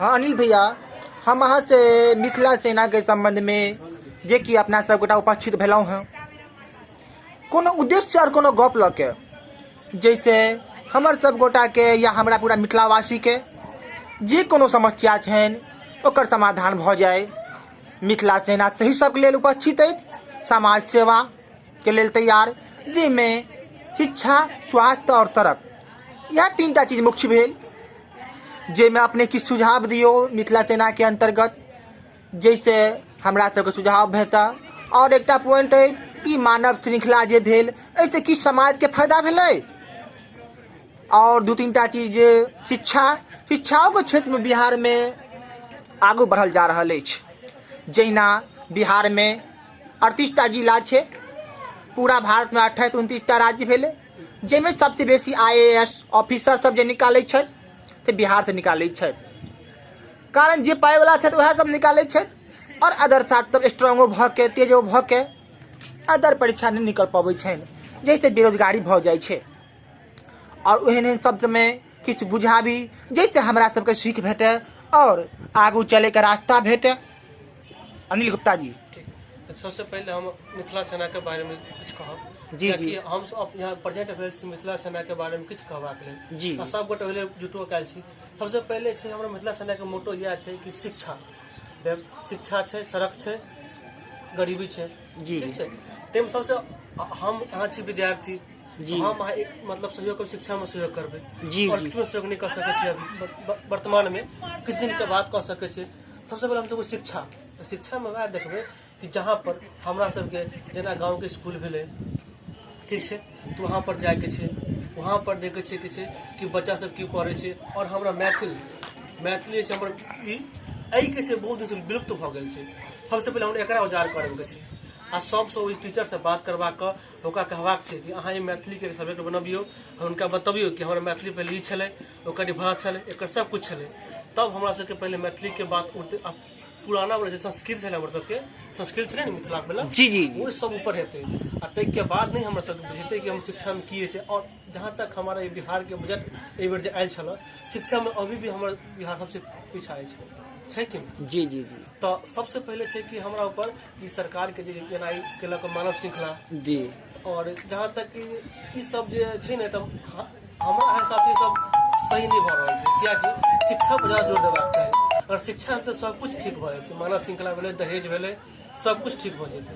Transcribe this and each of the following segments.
हाँ अनिल भैया, हम अहाँ से मिथिला सेना के संबंध में जे कि अपना सब गोटा उपस्थित भेलहुँ हँ, कोनो उद्देश्य और कोनो गप लऽ के, जैसे हमर सब गोटा के या हमरा पूरा मिथिलावासी के जे कोनो समस्या छनि ओकर समाधान भऽ जाय। मिथिला सेना तही सबके लेल उपस्थित अछि, समाज सेवा के लेल तैयार, जाहिमे शिक्षा, स्वास्थ्य और सड़क, यह तीनटा चीज मुख्य भेल, जाहिमे अपने किछु सुझाव दियौ मिथिला सेना के अंतर्गत, जैसे हमरा सबके सुझाव भेटत। और एकटा पॉइंट अछि कि मानव श्रृंखला जे भेल एहिसँ किछु समाजके फायदा भेलै, और दू तीनटा चीज जे शिक्षा, शिक्षाओके क्षेत्रमे बिहारमे आगू बढ़ल जा रहल अछि। जहिना बिहारमे 38टा जिला छै, पूरा भारतमे 28 29टा राज्य भेलै, जाहिमे सबसँ बेसी आई ए एस ऑफिसर सब जे निकालै छथि से बिहारसँ निकालै छथि, कारण जे पाइवला छथि वएह सब निकालै छथि, और अदर साथ सब स्ट्रॉन्गो भऽ के तेजो भऽ के अदर परीक्षा नहि निकल पबै छनि, जाहिसँ बेरोजगारी भऽ जाइ छै। और ओहन एहन शब्दमे किछु बुझाबी जाहिसँ हमरा सबके सीख भेटै और आगू चलैके रास्ता भेटै। अनिल गुप्ता जी। ठीक, सबसे पहिले हम मिथिला सेना के बारे में किछु कहब। जी, कियाकि जी। हम सब यहाँ प्रेजेंट भेल छी मिथिला सेना के बारे में किछु कहबाक लेल। जी। आ सब गोटे ओहि जुटो कयल छी। सबसे पहिले छै हमरा मिथिला सेना के मोटो इएह छै कि शिक्षा, शिक्षा छै, सड़क छै, गरीबी छै। जी। ठीक छै, ताहिमे सबसे हम अहाँ छी विद्यार्थी। जी। हम अहाँ एक मतलब सहयोग करबै, शिक्षा में सहयोग करबै। जी, और जी। किछु सहयोग नहि कऽ सकै छी अभी वर्तमान में, किछु दिन के बाद कऽ सकै छी। सबसे पहिले हम देखबै शिक्षा, तऽ शिक्षा में वएह देखबै कि जहाँ पर हमरा सबके जेना गाँव के स्कूल भेलै, ठीक छै, तऽ वहाँ पर जाइके छै, वहाँ पर देखै छै कि छै कि बच्चा सब की पढ़ै छै। और हमरा मैथिल, मैथिली छै हमर ई एहिके छै बहुत दिनसँ विलुप्त भऽ गेल छै। सबसे पहिले हमरा एकरा उजागर करैके छै आ सबसँ ओहि टीचरसँ बात करबाक ओकरा कहबाक छै कि अहाँ ई मैथिलीके सब्जेक्ट बनबियौ, हुनका बतबियौ कि हमर मैथिली पहिले ई छलै, ओकर ई भाषा छलै, एकर सब कुछ छलै, तब हमरा सबके पहिले मैथिलीके बात उठतै। आ पुराना वाला जे संस्कृत छलै, हमर सबके संस्कृत छलै ने मिथिला वाला, जी, जी, जी। ओ सब ऊपर हेतै आ ताहिके बाद नहि हमरा सबके बुझेतै कि हम शिक्षामे की होइ छै। और जहाँ तक हमारा ई बिहारके बजट एहि बेर जे आयल छलै, शिक्षामे अभी भी हमर बिहार सबसे पीछा अछि, छै कि नहि? जी, जी, जी। तऽ सबसे पहिले छै कि हमरा ऊपर ई सरकारके जे जेना ई केलक मानव श्रृंखला। जी। और जहाँ तक कि ई सब जे छै ने, तऽ हमरा हिसाबसँ ई सब सही नहि भऽ रहल छै, कियाकि शिक्षा पर ज्यादा जोर देबाक चाही। अगर शिक्षा हेतै सब कुछ ठीक भऽ जेतै, मानव श्रृंखला भेलै, दहेज भेलै, सब कुछ ठीक भऽ जेतै।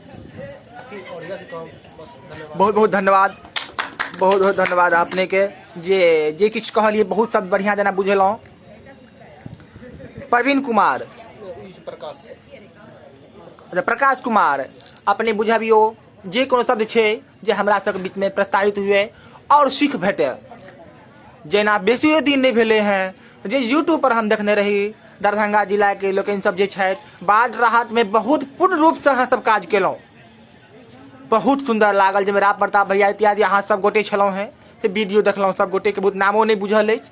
की और इएह से कहब, बस, धन्यवाद। बहुत बहुत धन्यवाद, बहुत बहुत धन्यवाद अपने के, जे जे किछु कहलिए बहुत सब बढ़िया जेना बुझेलहुँ। प्रवीण कुमार। प्रकाश। अच्छा, प्रकाश कुमार, अपने बुझबियौ जे कोनो शब्द छै जे हमरा सबके बीचमे प्रस्तावित हुए और सीख भेटे। जेना बेसियो दिन नहि भेलै हँ जे यूट्यूब पर हम देखने रही दरभंगा जिलाके लोकनि सब जे छथि बाढ़ राहतमे बहुत पूर्ण रूपसँ अहाँ सब काज केलहुँ, बहुत सुन्दर लागल, जाहिमे राम प्रताप भैया इत्यादि अहाँ सब गोटे छलहुँ हेँ, से वीडियो देखलहुँ सब गोटेके, बहुत नामो नहि बुझल अछि,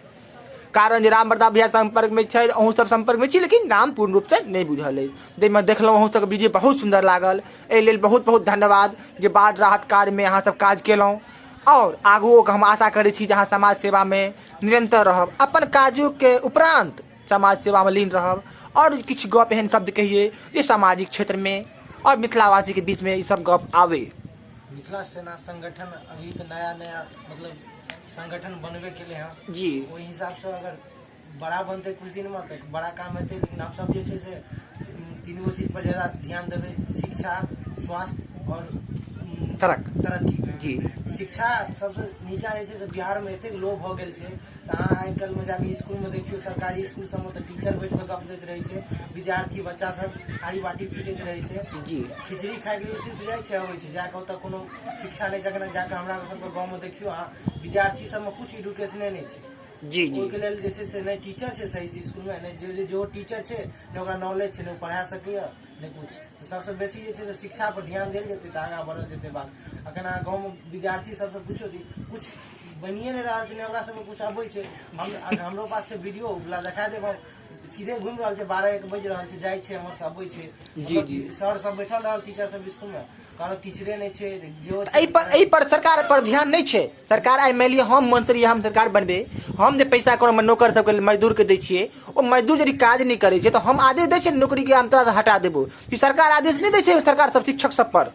कारण जे राम प्रताप भैया सम्पर्कमे छथि, अहूँ सब सम्पर्कमे छी, लेकिन नाम पूर्ण रूपसँ नहि बुझल अछि, जाहिमे देखलहुँ अहूँ सबके वीडियो बहुत सुन्दर लागल। एहि लेल बहुत बहुत धन्यवाद जे बाढ़ राहत कार्यमे अहाँ सब काज केलहुँ, और आगुओके हम आशा करै छी जे अहाँ समाज सेवामे निरन्तर रहब, अपन काजोके उपरान्त समाज सेवामे लीन रहब। और किछु गप एहन शब्द कहिए जे सामाजिक क्षेत्रमे और मिथिलावासीके बीचमे ई सब गप आबै। मिथिला सेना संगठन अभी तऽ नया नया मतलब संगठन बनबे के लिए हँ। जी। ओहि हिसाबसँ अगर बड़ा बनतै कुछ दिनमे तऽ बड़ा काम हेतै, लेकिन हमसब जे छै से तीन गो चीज पर ज्यादा ध्यान देबै, शिक्षा, स्वास्थ्य और सड़क। तरक्की। जी। शिक्षा सबसँ नीचा जे छै से बिहारमे एतेक लो भऽ गेल छै, तऽ अहाँ आइ काल्हिमे जाके इसकुलमे देखियौ, सरकारी इसकुल सबमे तऽ टीचर बैठ कऽ गप दैत रहै छै, विद्यार्थी बच्चा सब थारी बाटी पीटैत रहै छै। जी। खिचड़ी खाइके लिए सिर्फ जाइ छै अबै छै, जाकऽ ओतऽ कोनो शिक्षा नहि छै। जाकऽ हमरा सबके गाँवमे देखियौ अहाँ, विद्यार्थी सबमे कुछ एडुकेशने नहि छै। जी, जी। ओहिके लेल जे छै से नहि टीचर छै सही से इसकुलमे, नहि जे जो टीचर छै नहि ओकरा नॉलेज छै, नहि ओ पढ़ा सकैए नहि कुछ। तऽ सबसँ बेसी जे छै से शिक्षा पर ध्यान देल जेतै तऽ आगाँ बढ़ल जेतै बात। अखन अहाँ गाँवमे विद्यार्थी सबसँ पुछियौ तऽ कुछ बनिए नहि रहल छै, नहि ओकरा सबके कुछ अबै छै। हम हमरो पास छै वीडियो वला, देखा देब हम। सीधे घुमि रहल छै, 12-1 बजि रहल छै, जाइ छै हमर सब अबै छै। जी, जी। सर सब बैठल रहल, टीचर सब स्कूल मे, कहलक टीचरे नहि छै जो एहि पर सरकार पर ध्यान नहि छै। सरकार आइ मानि लिअ हम मंत्री, हम सरकार बनबै, हम जे पैसा कोनो नौकर सबके मजदूर के दै छियै, ओ मजदूर यदि काज नहि करै छै तऽ हम आदेश दै छियै नौकरी के हम तोरा हटा देबो। ई सरकार आदेश नहि दै छै सरकार सब शिक्षक सब पर?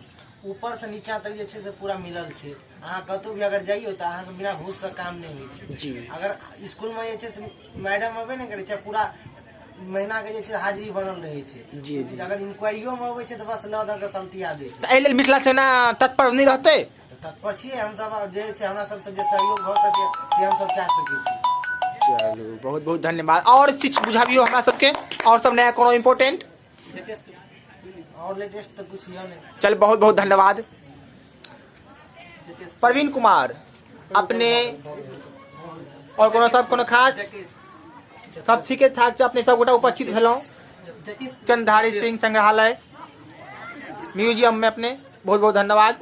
ऊपर से नीचा तक जे छै से पूरा मिलल छै। अहाँ कतहु भी अगर जाइयो तऽ अहाँके बिना घूस से काम नहि होइ छै। जी। अगर स्कूल मे जे छै से मैडम अबे नहि करै छै, पूरा महीना के जे छै हाजिरी बनल रहै छै। जी, जी। अगर इंक्वायरियो मे अबै छै तऽ बस लऽ दऽ के सल्टिया दै छै। तऽ एहि लेल मिथिला सेना तत्पर नहि रहतै? तऽ तत्पर छियै हमसब, जे छै हमरा सबसँ जे सहयोग भऽ सके से हमसब कए सकै छी। चलू, बहुत बहुत धन्यवाद। आओर किछु बुझाबियौ हमरा सबके, आओर सब नया कोनो इम्पोर्टेंट? और लेटेस्ट तऽ कुछ यऽ नहि। चल, बहुत बहुत धन्यवाद। प्रवीण कुमार अपने, और कोनो सब कोनो खास? सब ठीके ठाक छै। अपने सब गोटा उपस्थित भेलहुँ चंद्रधारी सिंह संग्रहालय म्यूजियम में, अपने बहुत बहुत धन्यवाद।